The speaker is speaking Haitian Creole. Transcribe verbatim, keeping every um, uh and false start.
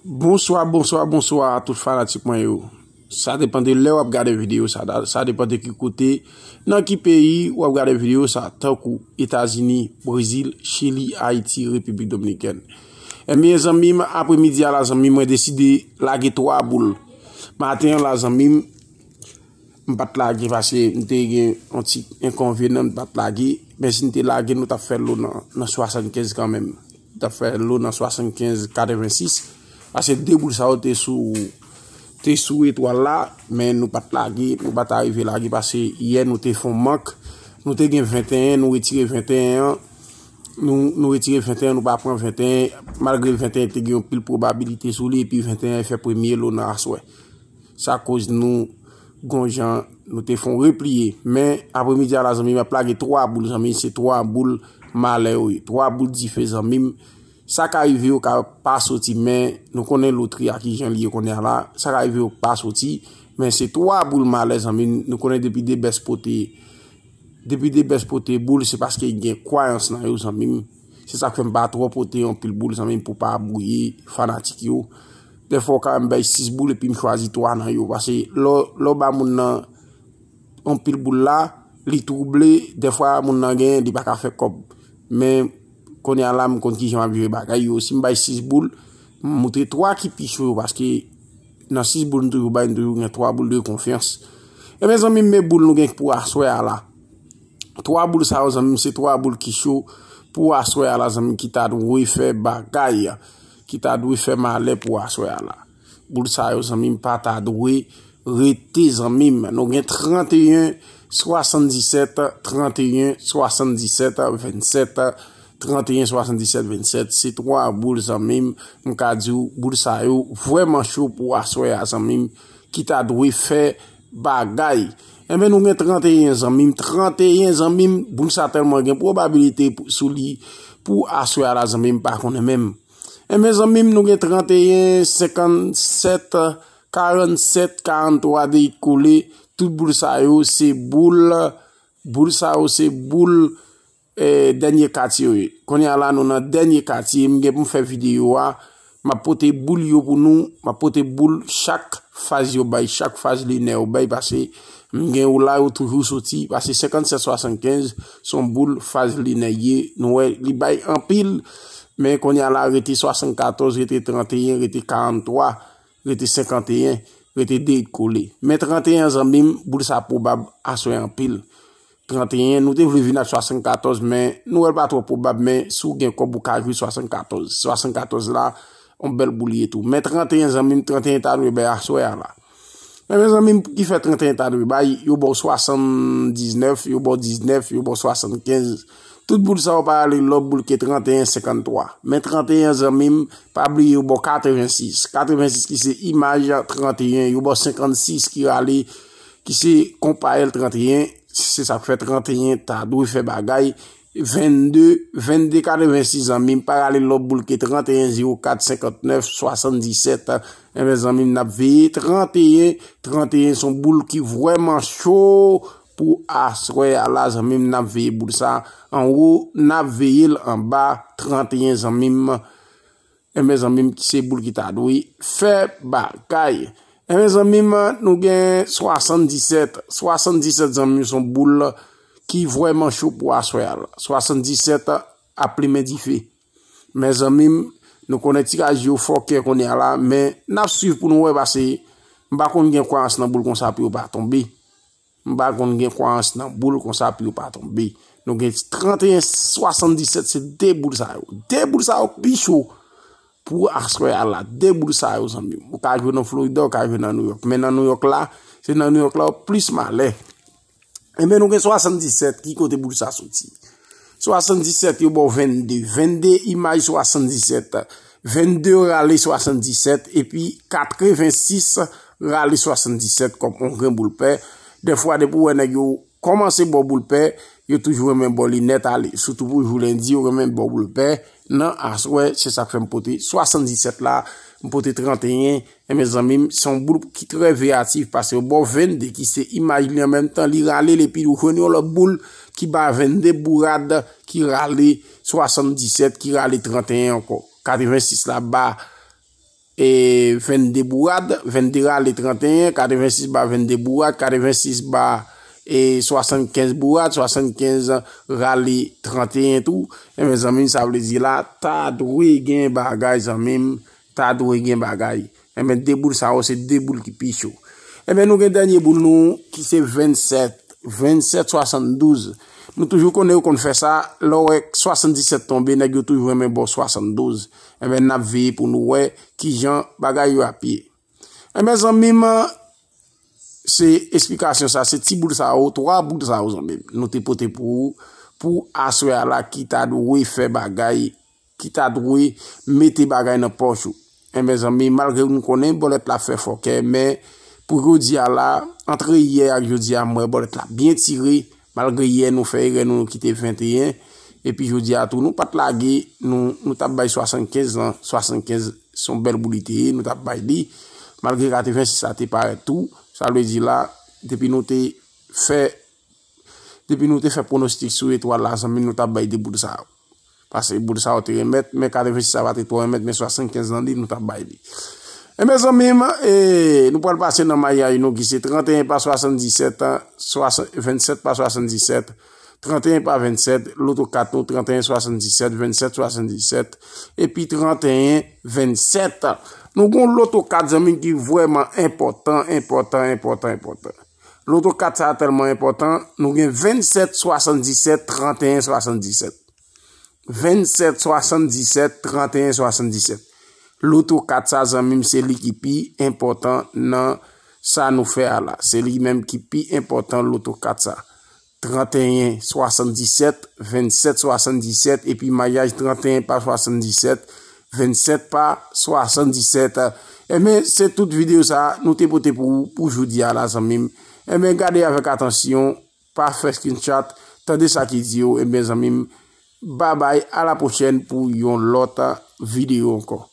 Bonswa, bonswa, bonswa a tout fanatik mwen yo. Sa depann de lè w ap gade videyo sa, sa depann de ki kote, nan ki peyi w ap gade videyo sa, tankou Etazini, Brezil, Chili, Ayiti, Repiblik Dominikèn. Ebyen, zanmi m, apremidi a la, zanmi m, mwen deside lage twa boul. Maten an la, zanmi m, m pa t lage paske m te gen yon ti enkonvenan, m pa t lage. Men si m te lage, nou t ap fè lo nan, nan swasannkenz kanmenm. Nou t ap fè lo nan swasannkenz, katrevensis. Paske de boul sa yo te sou, te sou etwal la, men nou pa t lage, nou pa t arive lage paske yè nou te fè yon mank. Nou te gen venteyen, nou retire venteyen an. Nou, nou retire venteyen, nou pa pran venteyen, malgre venteyen te gen yon pil pwobabilite sou li, epi venteyen fè premye lo nan aswè. Sa koz nou gon jan nou te fè yon repliye. Men apremidi a la, zanmi m, ap lage twa boul, zanmi, se twa boul malè yo ye. Twa boul dife, zanmi m. Sa ka rive yo ka pa soti, men nou konnen lotri a ki jan li ye kounye a la. Sa ka rive yo pa soti, men se twa boul malè, zanmi m. Nou konnen depi de bès pote, depi de bès pote boul, se paske gen kwayans nan yo, zanmi m. Se sa k fè m pa twò pote yon pil boul, zanmi m, pou pa bwouye fanatik yo. Dèfwa w ka wè m bay sis boul epi m chwazi twa nan yo. Paske lè w, lè w ba moun nan yon pil boul la, li twouble, dèfwa moun nan genyen, li pa ka fè kòb. Men kounye a la, m konn kijan m ap jere bagay yo. Si m bay sis boul, m montre twa ki pi cho yo, paske nan sis boul m toujou bay, m toujou gen twa boul de konfyans. Ebyen, zanmi m, men boul nou gen pou aswè a la. Twa boul sa yo, zanmi m, se twa boul ki cho pou aswè a la, zanmi m, ki ta dwe fè bagay, ki ta dwe fè malè pou aswè a la. Boul sa yo, zanmi m, pa ta dwe rete, zanmi m. Nou gen tranteyen swasanndisèt, tranteyen swasanndisèt, vennsèt, tranteyen swasanndisèt, vennsèt. Se twa boul, zanmi m. M ka di w, boul sa yo vrèman cho pou aswè a, zanmi m, ki ta dwe fè bagay. Enben, nou gen tranteyen, zanmi m. Tranteyen, zanmi m, boul sa tèlman gen pwobabilite pou, sou li pou aswè a la, zanmi m, pa konnen menm. Enben, zanmi m, nou gen tranteyen, senkannsèt, karannsèt, karanntwa, deyit kole. Tout boul sa yo, se boul, boul sa yo, se boul, eh, dènye katye yo ye. Kounye a la, nou nan dènye katye, m gen pou m fè videyo a. M ap pote boul yo pou nou, m ap pote boul chak faz yo bay, chak faz linè yo bay, paske m gen yo la, yo toujou soti, paske senkannsèt swasannkenz se yon boul faz linè ye, nou wè, li bay anpil, men kounye a la, rete swasannkatòz, rete tranteyen, rete karanntwa, rete senkanteyen, rete deyit kole. Men tranteyen an, zanmi m, boul sa pwobab aswè anpil. Tranteyen, nou te vle vin ak swasannkatòz, men nou wè l pa twò pwobab, men si w gen kòb, ou ka jwe swasannkatòz. Swasannkatòz la, yon bèl boul ye tou. Men tranteyen, zanmi m, tranteyen ta dwe bay aswè a la. Men, mezanmi, ki fè tranteyen ta dwe bay, yo ba w swasanndiznèf, yo ba w diznèf, yo ba w swasannkenz. Tout boul sa yo pa rale lòt boul ke tranteyen senkanntwa. Men tranteyen, zanmi m, pa bliye yo ba w katrevensis. Katrevensis ki se imaj tranteyen, yo ba w senkannsis ki rale, ki se konpayèl tranteyen. Se sa k fè tranteyen ta dwe fè bagay. Vennde, vennde katrevensis, zanmi m, pa rale lòt boul ke tranteyen zewo kat senkantnèf swasanndisèt. Enben, zanmi m, n ap veye tranteyen. Tranteyen se yon boul ki vrèman cho pou aswè a la, zanmi m, n ap veye boul sa. Anwo, n ap veye l anba. Tranteyen, zanmi m. Enben, zanmi m, se boul ki ta dwe fè bagay. Enben, zanmi m, nou gen swasanndisèt. Swasanndisèt, zanmi m, se yon boul ki vrèman cho pou aswè a la. Swasanndisèt ap limen dife. Men, zanmi m, nou konnen tiraj yo fòkè kounye a la, men n ap swiv pou nou wè, paske m pa konn gen kwayans nan boul konsa pou yo pa tonbe. M pa konn gen kwayans nan boul konsa pou yo pa tonbe. Nou gen tranteyen swasanndisèt, se de boul sa yo. De boul sa yo pi cho pou aswè a la. De boul sa yo, zanmi m. Ou ka jwe nan Florida, ou ka jwe nan New York. Men nan New York la, se nan New York la w plis malè. Enben, nou gen swasanndisèt, ki kote boul sa soti? Swasanndisèt, yo ba w vennde. Vennde imaj swasanndisèt. Vennde rale swasanndisèt. Epi katrevensis rale swasanndisèt kòm yon grenn boul pè. Dèfwa, depi w wè nèg yo kòmanse ba w boul pè, yo toujou renmen ba w li nèt ale. Sitou pou jou lendi, yo renmen ba w boul pè. Nan aswè, se sa k fè m pote swasanndisèt la, m pote tranteyen. Enben, zanmi m, se yon boul ki trè veyatif, paske yo ba w vennde ki se imaj li an menm tan, li rale l, epi ou jwenn yon lòt boul ki ba vennde bourad, ki rale swasanndisèt, ki rale tranteyen ankò. Katrevensis la ba e vennde bourad, vennde rale trannteyen, katrevensis ba vennde bourad, katrevensis ba e swasannkenz bourad, swasannkenz rale trannteyen tou. Enben, zanmi m, sa vle di la, ta dwe gen bagay, zanmi m, ta dwe gen bagay. Enben, de boul sa yo, se de boul ki pi cho. Enben, nou gen dènye boul nou, ki se vennsèt, vennsèt swasanndouz. Nou toujou konnen yo konn fè sa, lè w wè swasanndisèt tonbe, nèg yo toujou renmen ba w swasanndouz. Enben, n ap veye pou nou wè kijan bagay yo ap ye. Enben, zanmi m, se esplikasyon sa, se ti boul sa yo, twa boul sa yo, zanmi m, nou te pote pou ou, pou aswè a la, ki ta dwe fè bagay, ki ta dwe mete bagay nan pòch ou. Enben, zanmi, malgre nou konnen bòlèt la fè fòkè, men pou jodi a la, antre yè ak jodi a, m wè bòlèt la byen tire, malgre yè nou fè erè, nou, nou kite venteyen, epi jodi a tou, nou pa t lage, nou, nou t ap bay swasannkenz lan, swasannkenz se yon bèl boul li te ye, nou t ap bay li, malgre katrevensis la te parèt tou, sa vle di la, depi nou te fè, depi nou te fè pwonostik sou etwal la, zanmi, nou t ap bay de boul sa yo. Paske boul sa yo te renmèt, men katrevensis la pa te twò renmèt, men swasannkenz lan li, nou t ap bay li. Enben, zanmi m, e, nou pral pase nan mayaj nou ki se trannteyen pa swasanndisèt, swasan-, vennsèt pa swasanndisèt, trannteyen pa vennsèt, loto kat nou, trannteyen swasanndisèt, vennsèt swasanndisèt, epi trannteyen vennsèt. Nou gen yon loto kat, zanmi m, ki vrèman enpòtan, enpòtan, enpòtan, enpòtan. Loto kat sa a tèlman enpòtan, nou gen vennsèt swasanndisèt, trannteyen swasanndisèt. Vennsèt swasanndisèt, trannteyen swasanndisèt. Loto kat sa, zanmi m, se li ki pi enpòtan nan sa nou fè a la. Se li menm ki pi enpòtan, loto kat sa. Trannteyen swasanndisèt, vennsèt swasanndisèt, epi mayaj trannteyen pa swasanndisèt, vennsèt pa swasanndisèt. Enben, se tout videyo sa a nou te pote pou ou pou jodi a la, zanmi m. Enben, gade avèk atansyon, pa fè screenshot, tande sa ki di yo, enben, zanmi m, babay, a la pwochèn pou yon lòt videyo ankò.